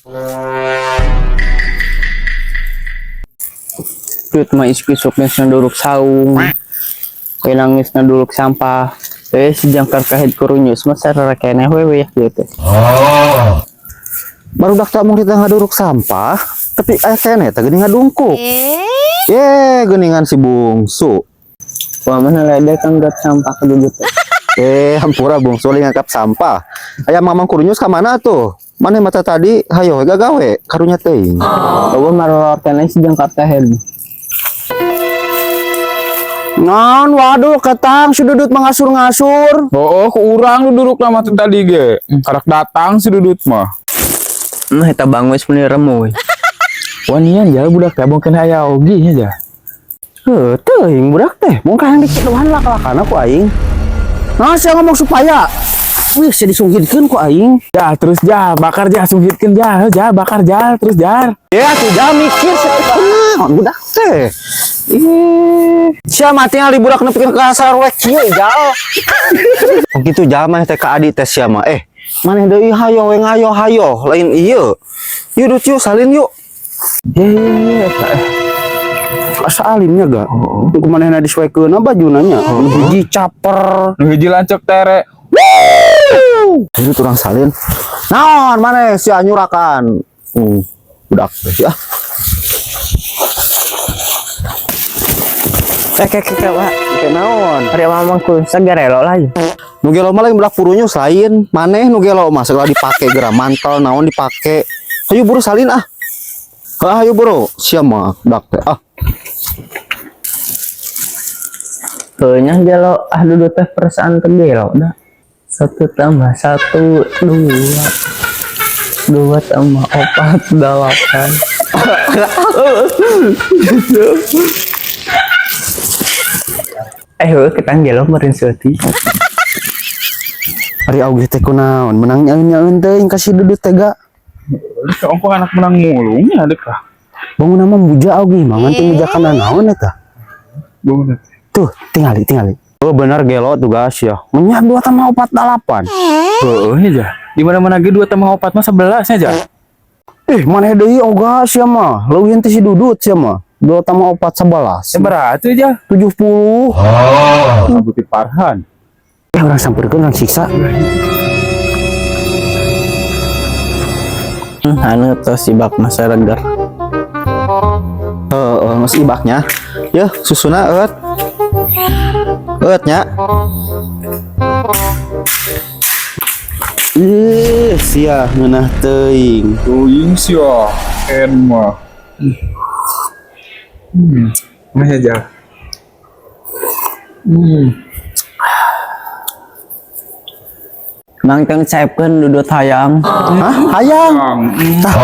Duit mah isuk-isuk geus ngeduruk saung. Kayak geus ngeduruk sampah. Eh si jangkar kahit kurunyus mah sarara keneh we we gitu. Barudak tak mau kita ngaduruk sampah, tapi aya keneh teh geuning ngadungkuk. Ye, geuningan si bungsu. Wah mana ledek anggap sampah ke dudut teh. Eh, hampura bungsu lagi ngangkap sampah. Aya mamang kurunyus ka mana tuh? Mana mata tadi hayo we gagawe karunya teuing. Eueuh maroror keneh si jangkar kahit. Non, waduh ketang si Dudut mengasur-ngasur. Oh, ku urang duduk lama tuh tadi ge. Karak datang si Dudut mah. Nah eta bangus meuni remu we. Wanian ya budak teh mungkin aya oge nya ja. Heuh, teuing budak teh. Mun kahang diciduhan lak-lakana ku aing. Nah, saya ngomong supaya wih, saya disungkitkeun ku aing. Ya terus ja, bakar ja sunghitkeun ja, ja bakar ja terus jar. Ya, tuh jangan mikir kunaon budak teh. Ih, sia mati ngali budak nepikeun ka sarwek kieu jal. Oh gitu jal mah teh ka adi teh sia mah. Eh, maneh deui hayo we ngayo hayo, lain ieu. Yuk Dut yuk salin yuk. Ye ye ye. Asa alimnya ga? Oh. Ku manehna disuekeun bajuna nya. Nu hiji caper. Nu hiji lanceuk tere. Ini turang salin. Naon maneh sia nyurakan. Budak teh ya. Eh ke ke ke wah. Ke naon? Ari mamang ku sagarelo lah. Nu gelo mah lain budak purunyus lain. Maneh nu gelo mah segala dipake geura mantel naon dipake. Hayu buru salin ah. Ah, hayu buru. Sia mah budak teh ah. Heuh nya gelo ah dudut teh perasaan teh gelo dah. 1 tambah 1 2. 2 tambah 4 8. Eh heuh ketang gelo meureun seutik. Ari auge teh kunaon menang nyaeun-nyaeun teuing ka si Dudut teh ga. Ongkoh anak menang mulung ya dek ah. Bangun nama muja auge mah ngan teu muja kana naon eta. Bangun. Tuh, tingali tingali. Oh bener gelo tuh guys ya. Menya 2 tambah 4 8. Heeh nya ja. Di mana-mana ge 2 tambah 4 mah 11 nya ja. Eh, maneh deui oga sia mah. Leuwih teh si Dudut sia mah. 2 tambah 4 11. Sabaraha atuh ja? 70. Oh, Bukit Farhan. Eh, orang samperkeun orang siksa. Anu tos ibak masa reger. Heeh, geus ibaknya. Yeuh, susuna eueut. Eueut nya. Ih, sia ngeunah teuing. Teuing sia. En mah. Mah ya ja. Mang teng caepkeun dudut hayang. Hah? Hayang. Tah.